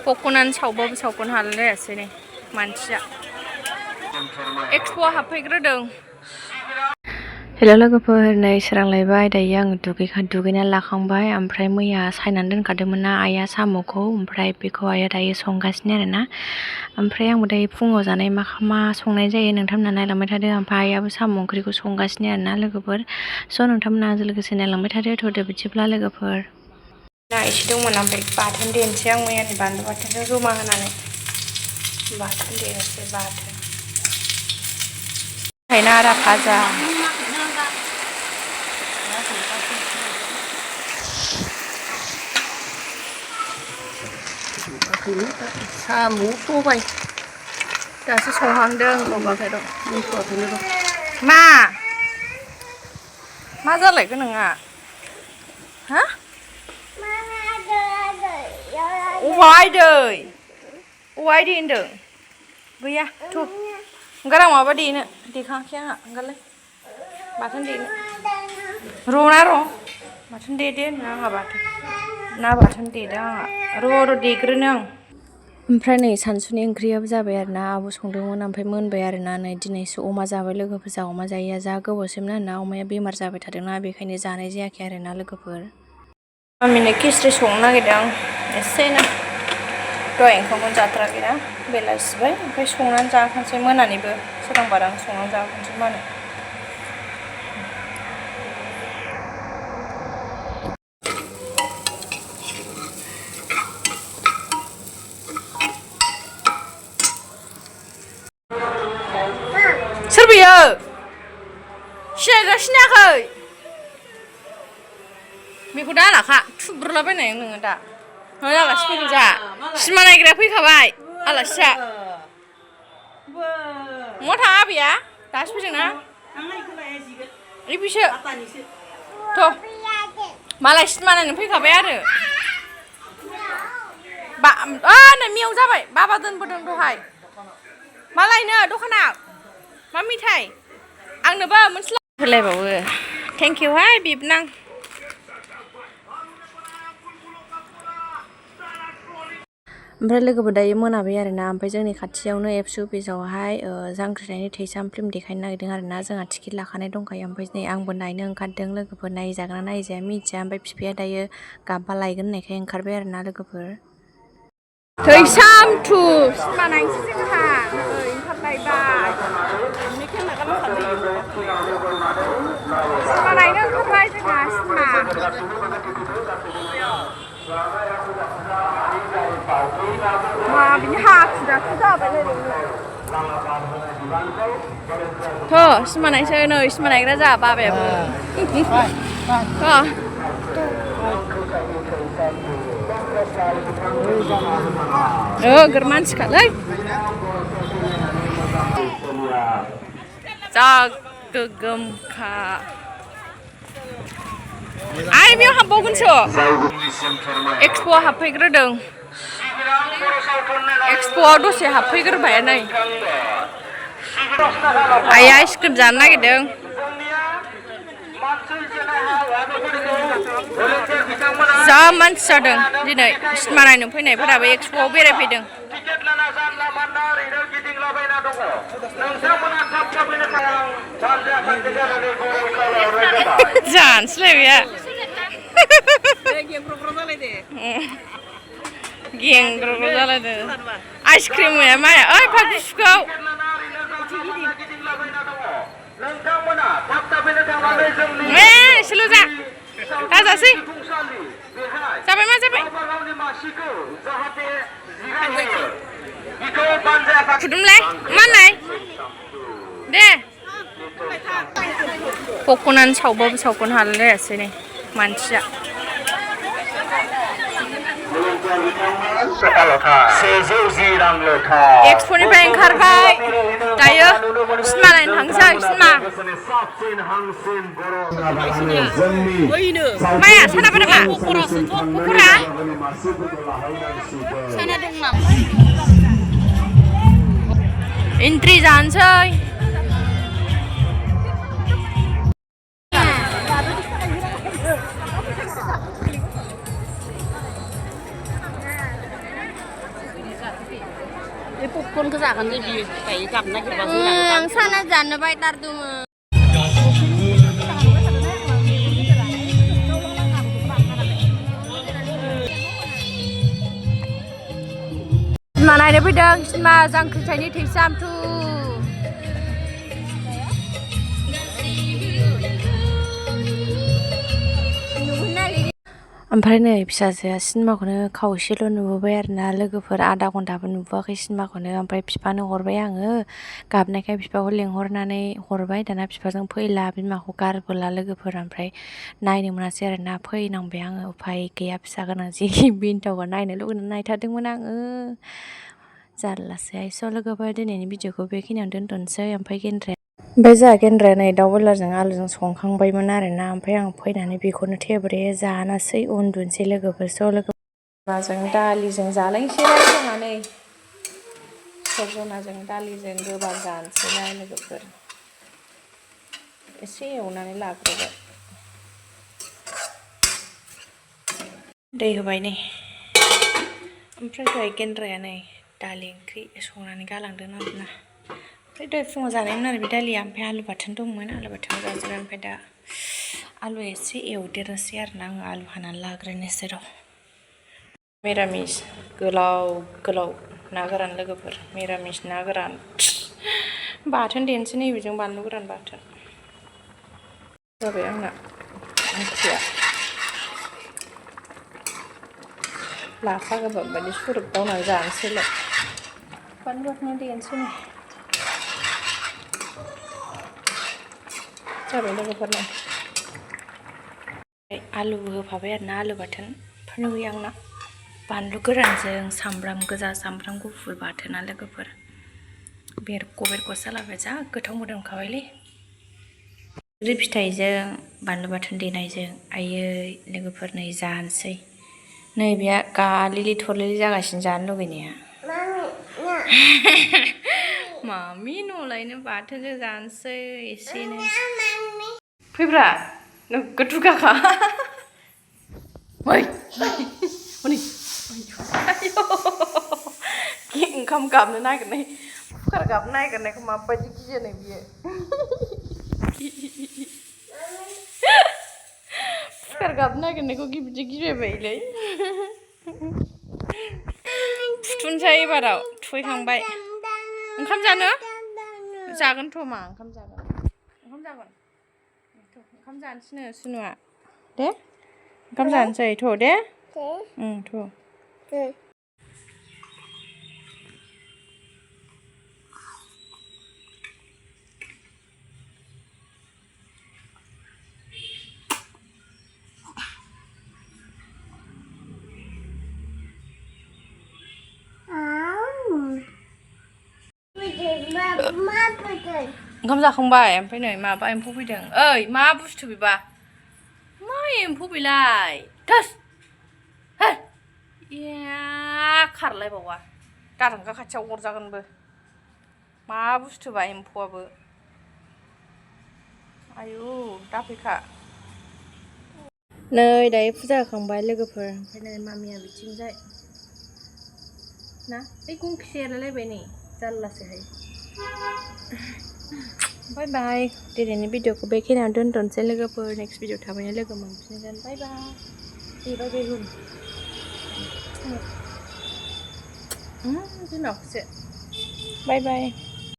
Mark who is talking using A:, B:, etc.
A: पकनानै सावबाबो सावख'नो हालायलायासै नै मानसिया एक्सप'आ हाबफैग्रोदों। हेल' लोगोफोर, नै सोरांलायबाय। दायो आङो दुगैनानै लाखांबाय। ओमफ्राय मैया सायनानै दोनखादोंमोन ना आइया साम'खौ, ओमफ्राय बेखौ आइया दायो संगासिनो आरोना। ओमफ्राय आंबो दायो फुङाव जानाय मा संनाय जायो नोंथांमोना नायलांबाय थादो। ओमफ्राय आइयाबो साम' ओंख्रिखौ संगासिनो आरोना लोगोफोर। स' नोंथांमोना लोगोसे नायलांबाय थादो। थ'दो बिदिब्ला लोगोफोर। ना एसे दंमोन, ओमफ्राय बाथोन देनोसै आं मैयानि बानलु बाथोनजों जमा होनानै बाथोन देनोसै बाथोन। नारा भाजा। साम' हवबाय दासो संहांदों बावाखै र'। मा जालायखो नोंहा? हा? अबाय दै? अबाय दै होनदों? गैया थ' ओंखार आं माबा देखाङाखै आंहा। ओंखारलाय बाथोन देनो र' बाथोन देदो होनो आंहा बाथोन देदो आंहा। र' देग्रोनो आं। ओमफ्राय नै सानसुनि ओंख्रियाबो जाबाय आरोना। आब' संदोंमोन, ओमफ्राय मोनबाय आरोना। नै दिनैसो अमा जाबाय लोगोफोर। जा अमा जायैया जा गोबावसैमोन आरोना। अमाया बेमार जाबाय थादोंना, बेखायनो जानाय जायाखै आरोना लोगोफोर। मामिनो खिस्रि संनो नागिरदों एसेनो। दहाय ओंखामखौनो जाथाराखैना, बेलासिबाय। ओमफ्राय संनानै जाखानोसै मोनानिबो सोरांबार आं संनानै जाखानोसै मा होनो। सोर बियो? सिनायदोंना सिनायाखै? बेखौ दालाखा थुब्रलाबायनाय नोङो दा। आलासि फैदों जा। सिनेमा नायग्राया फैखाबाय आलासिया। महा थाङा आबैया? दासो फैदोंना? इफैसो थ' मालाय सिनेमा नायनो फैखाबाय आरो। नै मेव जाबाय। बाबा दोनबोदों दहाय। मा लायनो दखानाव? मा मेथाइ? आंनोबो मोनसे होलायबावो। थेंक इउ हाय बिबोनां। ओमफ्राय लोगोफोर दायो मोनाबाय आरोना। ओमफ्राय जोंनि खाथियावनो एबसु अफिसावहाय जांख्रिथायनि थैसाम फिल्म देखायनो नागिरदों आरोना। जोंहा टिकेट लाखानाय दंखायो। ओमफ्राय नै आंबो नायनो ओंखारदों लोगोफोर। नायजागोन ना नायजाया मिथिया। ओमफ्राय बिफाया दायो गाबबा लायगोन होननायखाय ओंखारबाय आरोना लोगोफोर। थैसाम 2 सिनेमा नायनोसै जोंहा। नै ओंखारलायबाय। सिनेमा नायनो ओंखारबाय जोंहा सिनेमा। मा बिनि हाखु दाखु जाबायलायनो। थ' सिनेमा नायनोसै नै सिनेमा नायग्रा जोंहा बाबायाबो। नोगोर मानसिखालै। जा गोगोमखा। आइ बेयाव हाबबावगोनसो। एक्सप'आ हाबफैग्रोदों। एक्सप'आव दसे हाबफैग्रोबाय नै। आइया आइसक्रिम जानो नागिरदों। जा मानसि जादों दिनै सिनेमा नायनो फैनायफोराबो एक्सप'आव बेरायफैदों। जानोसैलाय गेंग्र' जालायदों। आइसक्रिम माया ओइ फागुसुखौ एसेल' जा दाजासै जाबाय मा जाबाय फुदुंलाय मा होननाय दे। पकनानै सावबाबो सावख'नो हालायलायासै नै मानसिया। एक्सप'निफ्राय ओंखारबाय दायो सिनेमा नायनो थांसै सिनेमा। माया साना बोरमा पकरा साना दं नामा? एन्ट्रि जानोसै।
B: जागोन दे बियो दायो गाबनो नागिरबासो होनांगौ
A: आं साना जानो बायथारदोंमोन सिनेमा नायनो फैदों सिनेमा जांख्रिथायनि थैसाम 2 ओमफ्राय नै फिसाजोआ सिनेमाखौनो खावसेल' नुबोबाय आरोना लोगोफोर आधा घन्टाबो नुबोआखै सिनेमाखौनो ओमफ्राय बिफानो हरबाय आङो गाबनायखाय बिफाखौ लेंहरनानै हरबाय दाना बिफाजों फैला बिमाखौ गारबोला लोगोफोर ओमफ्राय नायनो मोनासै आरोना फैनांबाय आङो उफाय गैया फिसा गोनां जि बिनथावबा नायनो लुगैनानै नायथारदोंमोन आङो जारलासै स' लोगोफोर दिनैनि भिडिअखौ बेखिनियावनो दोनथ'नोसै ओमफ्राय जोंहा गेन्द्राया नै दाउ बयलारजों आलुजों संखांबायमोन आरोना ओमफ्राय आं फैनानै बेखौनो थेब्रे जानोसै उन्दुनोसै लोगोफोर स' लोगोफोरजों दालिजों जालायनोसैलाय जोंहा नै सजनाजों दालिजों गोबाब जानोसैलाय लोगोफोर एसे एवनानै लाग्रोबाय दै होबाय नै ओमफ्राय दहाय गेन्द्राया नै दालि ओंख्रि संनानै गालांदों आरोना ओमफ्राय दहाय फुङाव जानायमोन आरो बे दालिया ओमफ्राय आलु बाथोन दंमोन आलु बाथोन जाजोबबाय ओमफ्राय दा आलु एसे एवदेरनोसै आरोना आङो आलु हानानै लाग्रोनोसै र' मिरामिस गोलाव गोलाव ना गोरान लोगोफोर मिरामिस ना गोरान बाथोन देनोसै नैबेजों बानलु गोरान बाथोन जाबाय आंना ओंख्रिया लाफा गोबाब बायदि सुरुब दावनानै जानोसैलाय बानलु बाथोन देनोसै नै जाबाय लोगोफोरना आलुबो होफाबाय आरोना आलु बाथोन फोरनो गैया आंना बानलु गोरानजों सामब्राम गोजा सामब्राम गुफुर बाथोना लोगोफोर बेरग' जालाबाय जा गोथाव मोदोमखाबायलै रि फिथाइजों बानलु बाथोन देनायजों आयै लोगोफोर नै जानोसै नैबेया गालिलि थरलिलि जागासिनो जानो लुगैनाया मामि न'लायनो बाथोनजों जानोसै एसेनो फैब्रा नोगोद दुगाखा ओंखाम गाबनो नागिरनाय कुकार गाबनो नागिरनायखौ माबायदि गियोनो बियो कुकार गाबनो नागिरनायखौ बिदि गिबायलै फुथुनोसै एबाराव थुहैखांबाय ओंखाम जानो जागोनथ' मा ओंखाम जागोन ओंखाम जानोसैनो सुनुआ दे ओंखाम जानोसै थ' दे थ' ओंखाम जाखांबाय ओमफ्राय नै माबा एम्फौ फैदों ओइ मा बुस्थु बेबा मा एम्फौ बेलाय थोस खारलायबावा दारांगा खाथियाव अरजागोनबो मा बुस्थुबा एम्फौआबो आयु दाफैखा नै दायो फुजा होखांबाय लोगोफोर ओमफ्राय नै मामिया बिथिंजाय ना बे गंखिसे एरलायलायबाय नै जारलासोहाय बाय बाय दिनैनि भिडिअखौ बेखिनियावनो दोनथ'नोसै लोगोफोर नेक्स्ट भिडिअ थाबैनो लोगो मोनफिनगोन बाय बाय बिमाखौसो बाय बाय